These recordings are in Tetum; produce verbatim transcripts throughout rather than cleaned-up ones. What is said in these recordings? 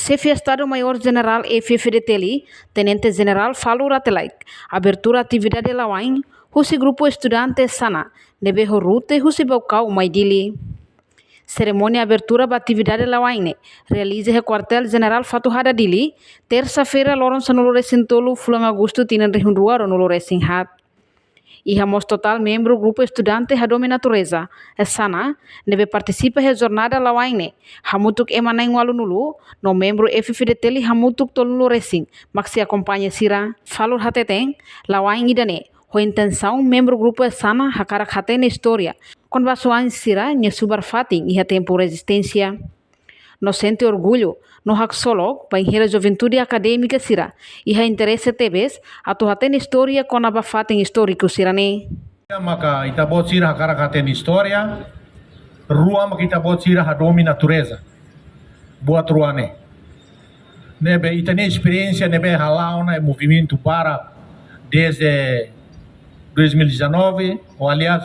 Xefe Estadu Maiór Jenerál F-FDTL, Tenente Jenerál Falur Rate Laek, abertura atividade la'o ain husi grupu estudante Sana, ne'ebé ho rute husi Baucau mai Dili. Serimónia abertura ba atividade la'o ain ne'e realiza iha Kuartél Jenerál Fatuhada Dili, tersa-feira, loron sanulu-resin-tolu fulan Agostu tinan rihun rua ruanulu-resin-haat. Iha mós totál membru grupu estudante hadomi natureza, Sana, ne'ebé partisipa iha jornada la'o ain ne'e, hamutuk ema na'in ualunulu, no membru F-FDTL hamutuk tolunulu-resin, mak sei akompaña sira. Falur hateten, la'o ain ida-ne'e ho intensaun membru grupu Sana hakarak hatene istória kona-ba suain sira-nia subar-fatin iha tempu rezisténsia. No sente orgullu no haksolok bainhira juventude akadémika sira iha interese tebes atu hatene istória kona-ba fatin istóriku sira-ne'e. Maka ita-boot sira hakarak hatene istória, rua maka ita-boot sira hadomi natureza buat rua ne'e. Ne'ebé ita-nia esperiénsia ne'ebé hala'o ona iha movimentu barak desde dois mil e dezanove, ou aliás,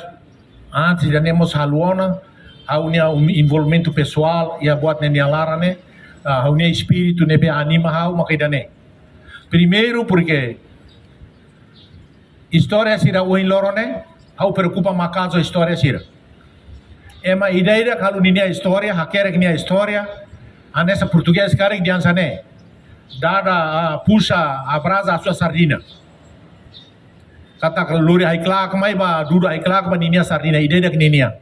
antes ida-ne'e mós halo ona, ha'u-nia um, envolvimentu pesoál iha buat ne'e nia laran ne'e, ah, ha'u-nia espíritu ne'ebé anima ha'u maka ida-ne'e. Primeiru, porque istória sira ohin loron ne'e, ha'u preokupa maka'as ho istória sira. Ema ida-idak halo ninia istória, hakerek nia istória, hanesan portugés karik dehan hanesan ne'e: dada, ah, puxa a brasa, a sua sardina. Katak lori ai-klaak mai ba, dudu ai-klaak ba ninia sardina, ida-idak ninia.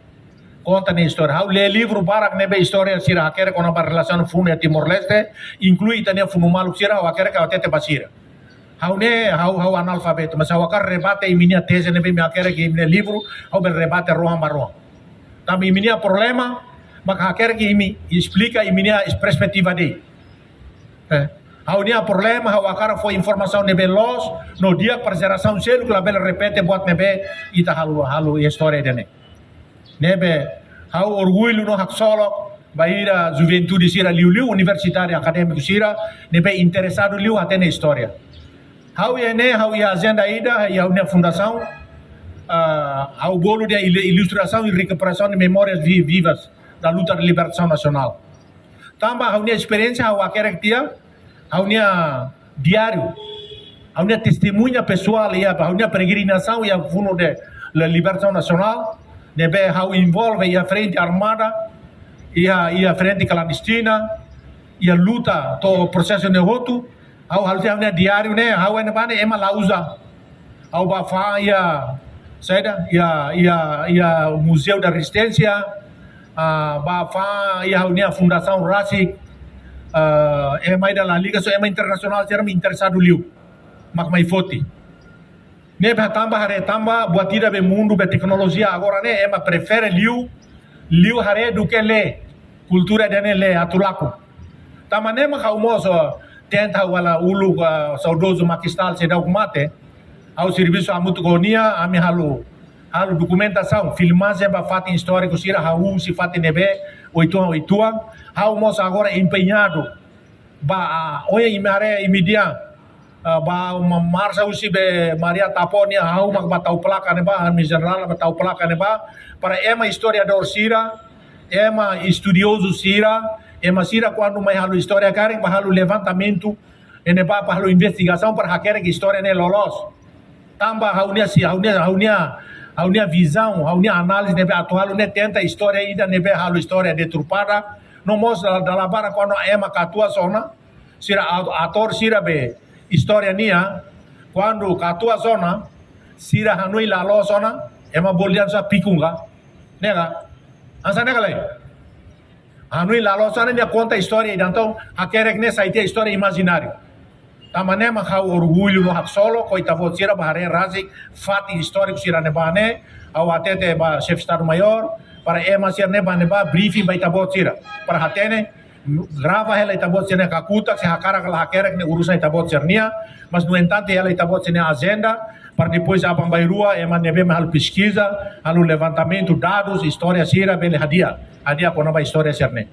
Konta nia istória. Ha'u lee livru barak ne'ebé istória sira hakerek kona-ba relasaun funu iha Timor-Leste, inklui ita-nia funu maluk sira, ha'u hakerek ha'u hatete ba sira. Ha'u ne'e, ha'u, ha'u analfabetu, mas ha'u hakarak rebate imi-nia teze ne'ebé imi hakerek iha imi-nia livru, ha'u bele rebate rohan ba rohan. Tanba imi-nia problema, maka hakerek imi esplika imi-nia perspetiva de'it. Eh, ha'u-nia problema, ha'u hakarak fó informasaun ne'ebé loos no di'ak para jerasaun seluk labele repete buat ne'ebé ita halo, halo iha istória ida-ne'e. Ne'ebé ha'u orgullu no haksolok bainhira juventude sira liuliu universitáriu akadémiku sira ne'ebé interesadu liu hatene istória. Ha'u iha ne'e, ha'u iha ajenda ida iha ha'u-nia fundasaun, ah, ha'u bolu dehan il-, ilustração e recuperação de memórias vi-, vivas da luta de libertação nacional. Tanba ha'u-nia esperiénsia, ha'u hakerek tiha ha'u-nia diáriu, ha'u-nia testemuña pesoál iha ha'u-nia peregrinasaun iha funu de la libertasaun nasionál, ne'ebé ha'u envolve iha frente armada, iha, iha frente klandestina, iha luta to'o prosesu ne'e hotu. Ha'u halo tiha ha'u-nia diáriu ne'e, ha'u iha ne'ebá ne'e ema la uza. Ha'u bá fa'an iha, saida, iha, iha, iha Museu da Resistência, ah, bá fa'an iha ha'u-nia fundasaun rasik, ah, ema ida la liga, só ema internasionál sira mak interesadu liu mak mai foti. Ne'ebé tanba haree tanba buat ida be mundu be teknolojia agora ne'e ema prefere liu, liu haree duké lee, kultura ida-ne'e lee atu lakon. Tanba ne'e mak ha'u mós, ah, tenta ha'u halo uluk, ah, saudozu Max Stahl seidauk mate, ha'u servisu hamutuk ho nia, ami halo, halo dokumentasaun, filmajen ba fatin istóriku sira, hahú husi fatin ne'ebé oituan, oituan. Ha'u mós agora empeñadu ba, ah, ohin imi haree imi dehan, ah, ba ma-, marsa husi be Maria Tapo nia, ha'u mak bá tau plaka ne'ebá, ami jenerál bá tau plaka ne'ebá, para ema istoriadór sira, ema estudiozu sira, ema sira kuandu mai halo istória karik, bá halo levantamentu, iha ne'ebá bá halo investigasaun para hakerek istória ne'e loloos. Tanba ha'u-nia si, ha'u-nia, ha'u-nia, ha'u-nia vizaun, ha'u-nia análize ne'ebé atu halo ne'e tenta istória ida ne'ebé halo istória deturpada, no mós dala, dala barak kuandu ema katuas ona, sira au-, autór sira be istória nian, kuandu katuas ona, sira hanoin la loos ona, ema bolu dehan sá pikun ka? Ne'e ka? Hanesan ne'e ka lae? Hanoin la loos ona, nia konta istória ida, entaun hakerek ne'e sai tiha istória imajináriu. Tanba ne'e mak ha'u orgullu no haksolok ho ita-boot sira bá haree rasik fatin istóriku sira ne'ebá ne'e, ha'u hatete ba Xefe Estadu Maiór, para ema sira ne'ebá ne'ebá briefing ba ita-boot sira, para hatene, grava hela ita-boot sira-nia kakutak, se hakarak ka la hakerek ne'e urusan ita-boot sira-nian, mas no entantu hela ita-boot sira-nia ajenda, para depois aban-bainrua ema ne'ebé mak halo peskiza, halo levantamentu dadus, istória sira bele hadi'a, hadi'a kona-ba istória sira-ne'e.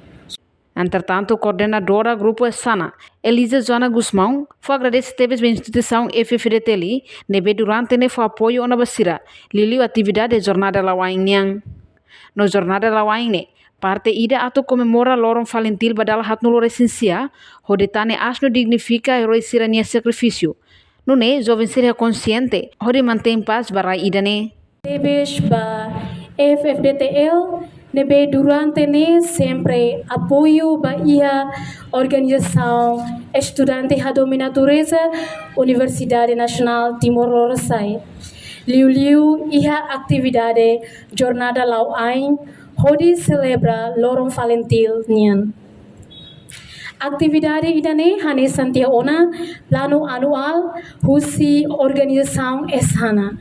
Entretantu, koordenadora grupu Sana, Elisa Joana Gusmão, fó agradese tebes ba instituisaun F-FDTL, ne'ebé durante ne'e fó apoiu ona ba sira, liuliu atividade jornada la'o ain nian. No jornada la'o ain ne'e, Parte ida atu komemora loron FALINTIL ba dala haatnulu resin sia, hodi tane aas no dignifika eroi sira-nia sakrifísiu. Nune'e joven sira konsiente hodi mantein pás ba rai ida-ne'e. Tebes ba F F D T L ne'ebé durante ne'e sempre apoiu ba iha organizasaun estudante hadomi natureza Universidade Nasionál Timor Lorosa'e. Liuliu iha atividade Jornada La'o Ain hodi selebra loron FALINTIL nian. Atividade ida-ne'e hanesan tiha ona planu anuál husi organizasaun Esana.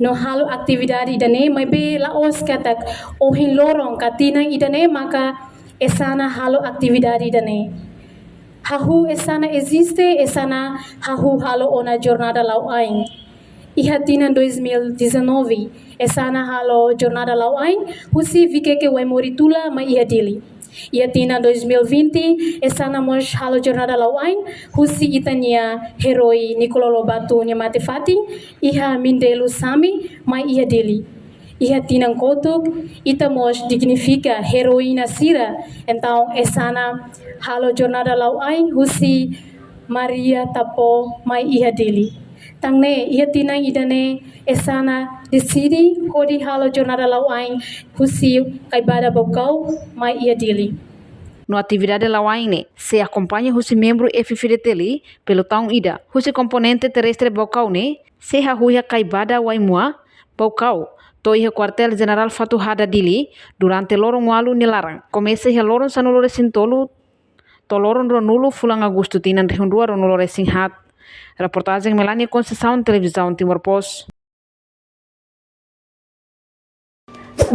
No halo atividade ida-ne'e maibé la'ós katak ohin loron ka tinan ida-ne'e maka Esana halo atividade ida-ne'e. Hahú Esana eziste, Esana hahú halo ona Jornada La'o Ain. Iha tinan dois mil e dezanove, Esana halo Jornada La'o Ain husi Viqueque Waimori Tula mai iha Dili. Iha tinan dois mil e vinte, Esana mós halo Jornada La'o Ain husi ita-nia eroi Nicolau Lobato nia mate-fatin iha Mindelo Sami mai iha Dili. Iha tinan kotuk, ita mós dignifika eroína sira, entaun Esana halo Jornada La'o Ain husi Maria Tapo mai iha Dili. Tan ne'e, iha tinan ida-ne'e Esana deside hodi halo Jornada La'o Ain husi Kaibada Baucau mai iha Dili. No atividade la'o ain ne'e sei akompaña husi membru F F D T L, pelotaun ida husi komponente terrestre Baucau ne'e sei hahú iha Kaibada Waimua, Baucau, to'o iha Kuartél Jenerál Fatuhada, Dili, durante loron ualu nia laran, komesa iha loron sanulu resin tolu to'o loron ruanulu fulan Agostu tinan rihun rua ruanulu resin haat. Reportajen Melania Conceição, Televizaun Timor Post.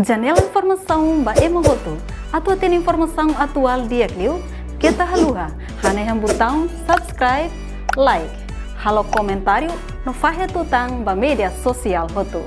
Janela informasaun ba ema hotu. Atu hatene informasaun atuál di'ak liu, keta haluha hanehan butaun subscribe, like, halo komentáriu no fahe tutan ba média sosiál hotu.